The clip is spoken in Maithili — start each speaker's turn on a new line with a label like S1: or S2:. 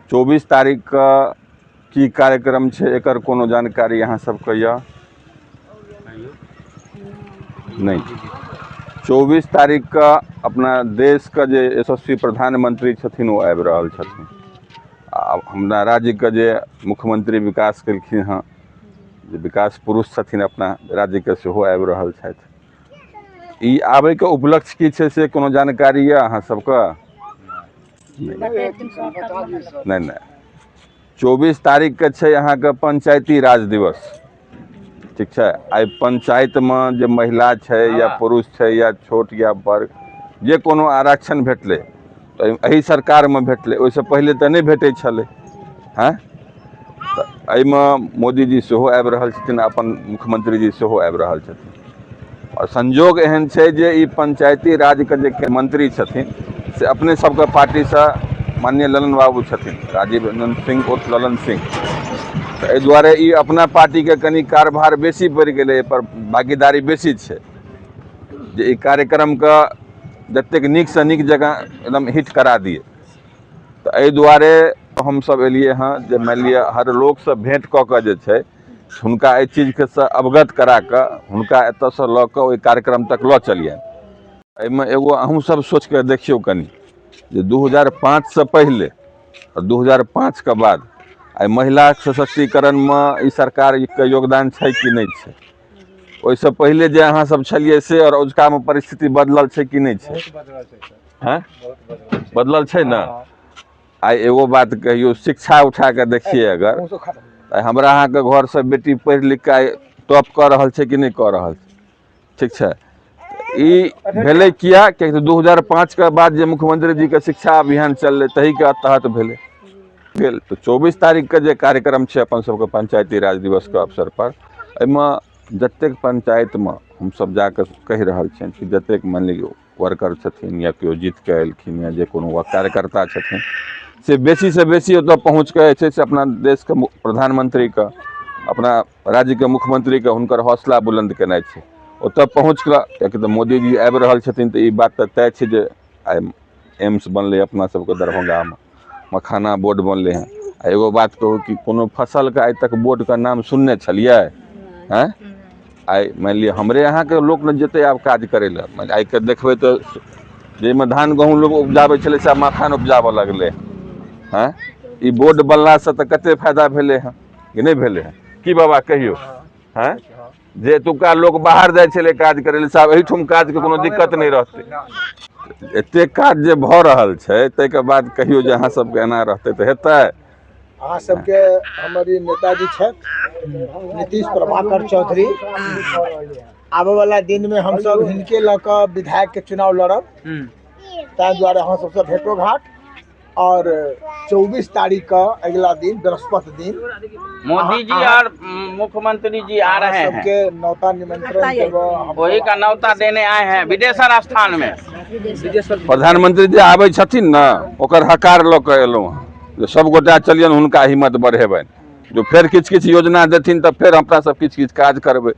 S1: 24 तारीखके की कार्यक्रम छै, एकर कोनो जानकारी अहाँ सबके यऽ नहि? 24 तारीखके अपना देशके जे यशस्वी प्रधानमंत्री छथिन, ओ आबि रहल छथिन आ हमरा राज्यके जे मुख्यमंत्री विकास केलखिन हँ, जे विकास पुरुष छथिन अपना राज्यके, सेहो आबि रहल छथि। ई आबैके उपलक्ष्य की छै, से कोनो जानकारी यऽ अहाँ सबके? नहि नहि। 24 तारीखके छै अहाँके पंचायती राज दिवस, ठीक छै? आइ पंचायतमे जे महिला छै या पुरुष छै या छोट या बड़, जे कोनो आरक्षण भेटलै तऽ एहि सरकारमे भेटलै, ओहिसँ पहिले तऽ नहि भेटै छलै। हँ, तऽ एहिमे मोदीजी सेहो आबि रहल छथिन, अपन मुख्यमंत्री जी सेहो आबि रहल छथिन। आओर संजोग एहन छै जे ई पंचायती राजके जे मंत्री छथिन, से अपने सबके पार्टीसँ माननीय ललन बाबू छथिन, राजीव रंजन सिंह उर्फ ललन सिंह। तऽ एहि दुआरे ई अपना पार्टीके कनि कारभार बेसी बढ़ि गेलै, एहिपर भागीदारी बेसी छै जे ई कार्यक्रमके जतेक नीकसँ नीक जगह एकदम हिट करा दिए। तऽ एहि दुआरे हमसभ एलियै हँ जे मानि लिअ हर लोकसँ भेँट कऽ कऽ जे छै हुनका एहि चीजके सँ अवगत करा कऽ हुनका एतऽसँ लऽ कऽ ओहि कार्यक्रम तक लऽ चलियनि। एहिमे एगो अहूँ सब सोचि कऽ देखियौ कनि जे 2005सँ पहिले आओर 2005के बाद आइ महिला सशक्तिकरणमे ई सरकारके योगदान छै कि नहि छै? ओहिसँ पहिले जे अहाँ सब छलियै से आओर अजुकामे परिस्थिति बदलल छै कि नहि छै? हँ, बदलल छै ने। आइ एगो बात कहियौ, शिक्षा उठा कऽ देखियै अगर, आइ हमरा अहाँके घरसँ बेटी पढ़ि लिख कऽ आइ टॉप कऽ रहल छै कि नहि कऽ रहल छै? ठीक छै, ई भेलै किया? कियाकि 2005के बाद जे मुख्यमंत्री जीके शिक्षा अभियान चललै, ताहिके तहत भेलै गेल। तऽ 24 तारीखके जे कार्यक्रम छै अपन सबके पंचायती राज दिवसके अवसर पर, एहिमे जतेक पंचायतमे हमसब जाकऽ कहि रहल छियनि कि जतेक मानि लियौ वर्कर छथिन या केओ जीत कऽ एलखिन या जे कोनो कार्यकर्ता छथिन, से बेसीसँ बेसी ओतऽ पहुँच कऽ जे छै से अपना देशके प्रधानमंत्रीके, अपना राज्यके मुख्यमंत्रीके हुनकर हौसला बुलन्द केनाइ छै ओतऽ पहुँच कऽ। कियाकि तऽ मोदीजी आबि रहल छथिन, तऽ ई बात तऽ तय छै जे आइ एम्स बनलै अपना सबके दरभंगामे, मखाना बोर्ड बनलै हँ। आ एगो बात कहू कि कोनो फसलके आइ तक बोर्डके नाम सुनने छलियै? आँय, आइ मानि लिअ हमरे अहाँके लोक ने जेतै आब काज करै लए। मानि आइके देखबै तऽ जाहिमे धान गहूँम लोक उपजाबै छलै, से आब मखान उपजाबऽ लगलै हँ। ई बोर्ड बनलासँ तऽ कते फायदा भेलै हँ कि नहि भेलै हँ? की बाबा कहियौ? हँ, जे एतुका लोक बाहर जाइ छलै काज करै लए, से आब एहिठाम काजके कोनो दिक्कत नहि रहतै। एतेक काज जे भऽ रहल छै, ताहिके बाद कहियौ जे अहाँ सबके एना रहतै तऽ हेतै?
S2: अहाँ सबके हमर ई नेताजी छथि, नीतीश प्रभाकर चौधरी। आबे वाला दिन में हमसब हिनके लऽ कऽ विधायक के चुनाव लड़ब। ताहि दुआरे अहाँ सबसँ भेंटो घाट और 24 तारीख का अगला दिन, बृहस्पति दिन
S3: मोदी जी और मुख्यमंत्री जी आ रहे हैं।
S2: सबके नौता निमंत्रण देबऽ हम।
S3: वही का नौता देने आए हैं विदेशर स्थान में।
S1: प्रधानमंत्री जे आबै छथिन ने, ओकर हकार लऽ कऽ एलहुँ हँ जे सब गोटा चलियनि, हुनका हिम्मत बढ़ेबनि, जो फेर किछु किछु योजना देथिन तऽ फेर अपना सब किछु किछु काज करबै।